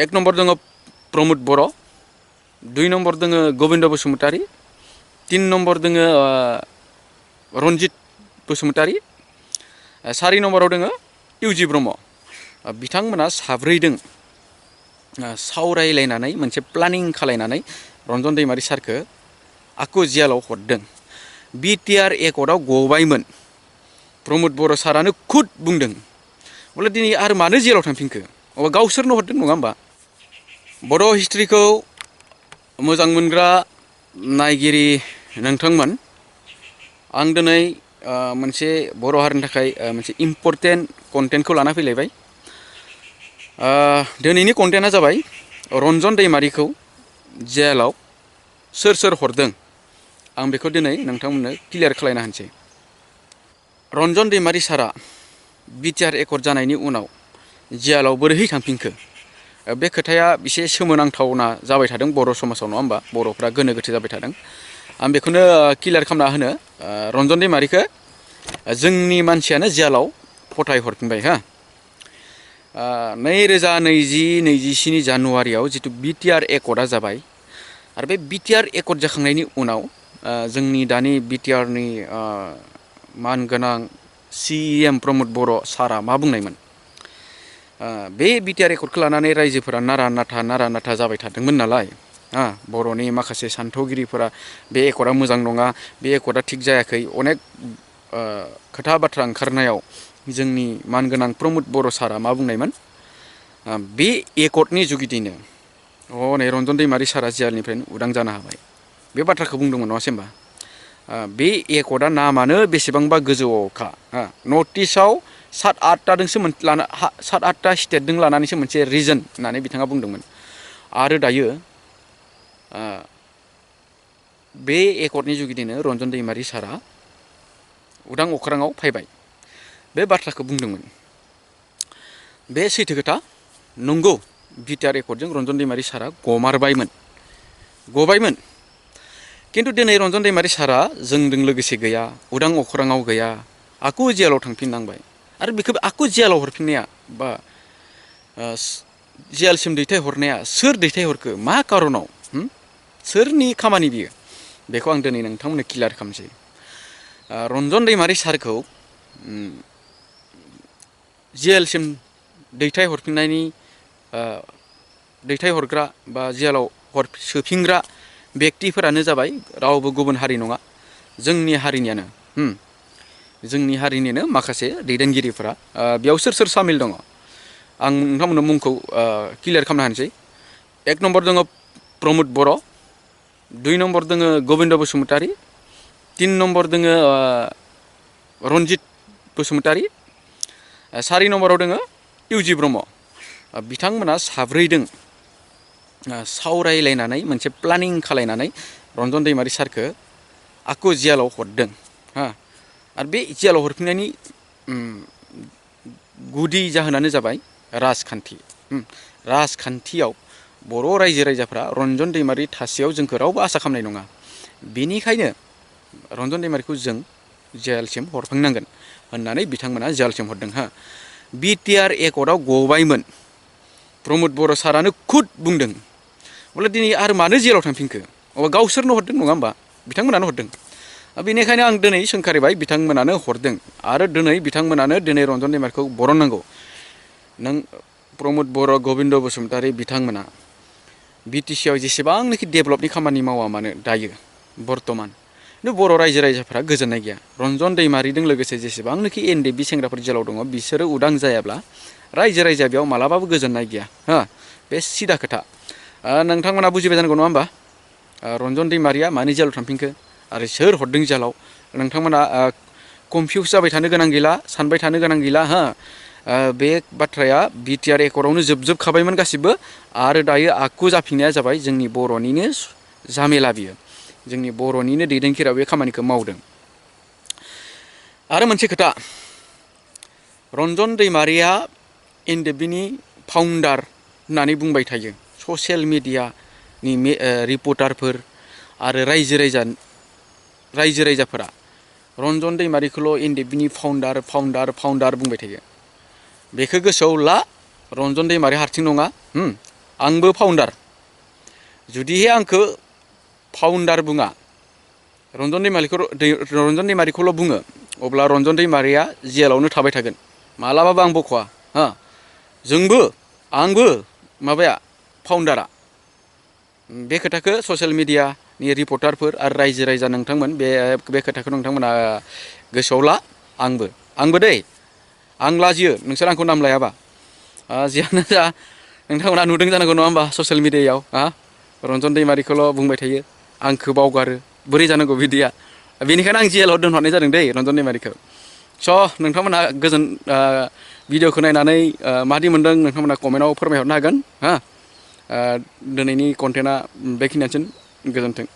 एक नम्बर दङ प्रमोद बर', 2 नम्बर दङ गोविन्द बसुमतारी, 3 नम्बर दङ रन्जित बसुमतारी, 4 नम्बराव दङ इउजि ब्रह्म। बिथांमोना साब्रैदों सावरायलायनानै मोनसे प्लानिं खालायनानै रन्जन दैमारि सारखौ आकु जेलाव हरदों। BTR एकर्डआव गबायमोन। प्रमोद बर' सारानो खुद बुंदों बले दिनै आरो मानो जेलाव थांफिनखो, अ गावसोरनो हरदों नङा होमबा। बड' हिस्ट्रिखौ मोजां मोनग्रा नायगिरि नोंथांमोन, आं दिनै मोनसे बर' हारिनि थाखाय मोनसे इम्पर्टेन्ट कन्टेन्टखौ लाना फैलायबाय। दिनैनि कन्टेन्टआ जाबाय रन्जन दैमारिखौ जेलाव सोर सोर हरदों, आं बेखौ दिनै नोंथांमोननो क्लियार खालायना होनोसै। रन्जन दैमारि सारा BTR एकर्ड जानायनि उनाव जेलाव बोरैहै थांफिनखो, बे खोथाया एसे सोमोनांथावना जाबाय थादों बर' समाजाव नङा होमबा। बर'फ्रा गोनो गोथो जाबाय थादों। आं बेखौनो क्लियार खालामना होनो, रन्जन दैमारिखौ जोंनि मानसियानो जेलाव फथाय हरफिनबाय हा। 2020-24 जानुवारियाव जितु BTR एकर्डआ जाबाय, आरो बे BTR एकर्ड जाखांनायनि उनाव जोंनि दानि BTRनि मानगोनां CEM प्रमोद बर' सारा मा बुंनायमोन, बे BTR एकर्डखौ लानानै रायजोफोरा नारा नाथा जाबाय थादोंमोन नालाय, बर'नि माखासे सान्थौगिरिफोरा बे एकर्डआ मोजां नङा, बे एकर्डआ थिग जायाखै, अनेक खोथा बाथ्रा ओंखारनायाव जोंनि मानगोनां प्रमोद बर' सारा मा बुंनायमोन, बे एकर्डनि जुगिदिनो नै रन्जन दैमारि सारा जेलनिफ्रायनो उदां जानो हाबाय, बे बाथ्राखौ बुंदोंमोन नङासै होमबा। बे एकर्डआ नामानो बेसेबांबा गोजौआवखा, नटिसआव 7-8टा स्टेटजों लानानैसो मोनसे रिजन होननानै बिथाङा बुंदोंमोन। आरो दायो बे एकर्डनि जुगिदिनो रन्जन दैमारि सारा उदां अख्राङाव फैबाय, बे बाथ्राखौ बुंदोंमोन। बे सैथो खोथा नंगौ, BTR एकर्डजों रन्जन दैमारि सारा गबायमोन। खिन्थु दिनै रन्जन दैमारि सारा जोंजों लोगोसे गैया, उदां अख्राङाव गैया, आकु जेलाव थांफिननांबाय। आरो बेखौ आकु जेलाव हरफिननाया बा जेलसिम दैथायहरनाया सोर दैथायहरखो, मा कारनाव, सोरनि खामानि बियो, बेखौ आं दिनै नोंथांमोननो क्लियार खालामसै। रन्जन दैमारि सारखौ जेलसिम दैथायहरग्रा बा जेलाव सोफिनग्रा बेक्तिफोरानो जाबाय रावबो गुबुन हारि नङा, जोंनि हारिनिनो माखासे दैदेनगिरिफोरा। बेयाव सोर सोर सामिल दङ, आं नोंथांमोननो मुंखौ क्लियार खालामना होनोसै। 1 नम्बर दङ प्रमोद बर', 2 नम्बर दङ गोविन्द बसुमतारी, 3 नम्बर दङ रन्जित बसुमतारी, 4 नम्बराव दङ इउजि ब्रह्म। बिथांमोना साब्रैदों सावरायलायनानै मोनसे प्लानिं खालायनानै रन्जन दैमारि सारखौ आकु जेलाव हरदों। आरो बे जेलाव हरफिननायनि गुदि जाहोनानो जाबाय राजखान्थियाव बर' रायजो राजाफ्रा रन्जन दैमारि थासेयाव जोंखौ रावबो आसा खालामनाय नङा, बेनिखायनो रन्जन दैमारिखौ जों जेलसिम हरफिननांगोन होननानै बिथांमोना जेलसिम हरदों। BTR एकर्डआव गबायमोन। प्रमोद बर' सारानो खुद बुंदों बले दिनै आरो मानो जेलाव थांफिनखो, अ गावसोरनो हरदों नङा होमबा, बिथांमोनानो हरदों। बेनिखायनो आं दिनै सोंखारिबाय, बिथांमोनानो हरदों, आरो बिथांमोनानो दिनै रन्जन दैमारिखौ बरननांगौ। नों प्रमोद बर', गोविन्द बसुमतारी बिथांमोना BTC आव जेसेबांनाखि डेभेलपनि खामानि मावा मानो दायो बर्थमान, खिन्थु बर' रायजो राजाफ्रा गोजोननाय गैया। रन्जन दैमारिजों लोगोसे जेसेबांनाखि NDP सेंग्राफोर जेलाव दङ, बिसोरो उदां जायाब्ला रायजो राजाया बेयाव मालाबाबो गोजोननाय गैया। बे सिदा खोथा। नोंथांमोना बुजिबाय जानांगौ नङा होमबा, रन्जन दैमारिया मानो जेलाव थांफिनखो आरो सोर हरदों जेलाव। नोंथांमोना कनफिउस जाबाय थानो गोनां गैला, सानबाय थानो गोनां गैला। बे बाथ्राया BTR एकर्डआवनो जोबखाबायमोन गासिबो, आरो दायो आकु जाफिननाया जाबाय जोंनि बर'निनो झामेला बियो, जोंनि बर'निनो दैदेनगिरिया बे खामानिखौ मावदों। आरो मोनसे खोथा, रन्जन दैमारिया NDPनि फाउन्डार होननानै बुंबाय थायो ससियेल मिडियानि रिपर्टारफोर आरो रायजो राजाफोरा रन्जन दैमारिखौल' NDPनि फाउन्डार बुंबाय थायो। बेखौ गोसोआव ला, रन्जन दैमारि हारसिं नङा। आंबो फाउन्डार जुदिहे आंखौ फाउन्डार बुङा रन्जन दैमारिखौल' बुङो अब्ला रन्जन दैमारिया जेलावनो थाबाय थागोन मालाबाबो आं बख'वा हा आंबो माबाया फाउन्डारा बे खोथाखौ ससियेल मिडियानि रिपर्टारफोर आरो रायजो राजा नोंथांमोन बे खोथाखौ नोंथांमोना गोसोआव ला आंबो दै आं लाजियो नोंसोर आंखौ नाम लायाबा जियानो जा नोंथांमोना नुदों जानांगौ नङा होमबा ससियेल मिडियायाव रन्जन दैमारिखौल' बुंबाय थायो आंखौ बावगारो बोरै जानांगौ बिदिया बेनिखायनो आं जेलाव दोनहरनाय जादों दै रन्जन दैमारिखौ स' नोंथांमोना गोजोन भिडिअखौ नायनानै मादि मोनदों नोंथांमोना कमेन्टआव फोरमायहरनो हागोन दिनैनि कन्टेन्टआ बेखिनियानोसै गोजोन्थों।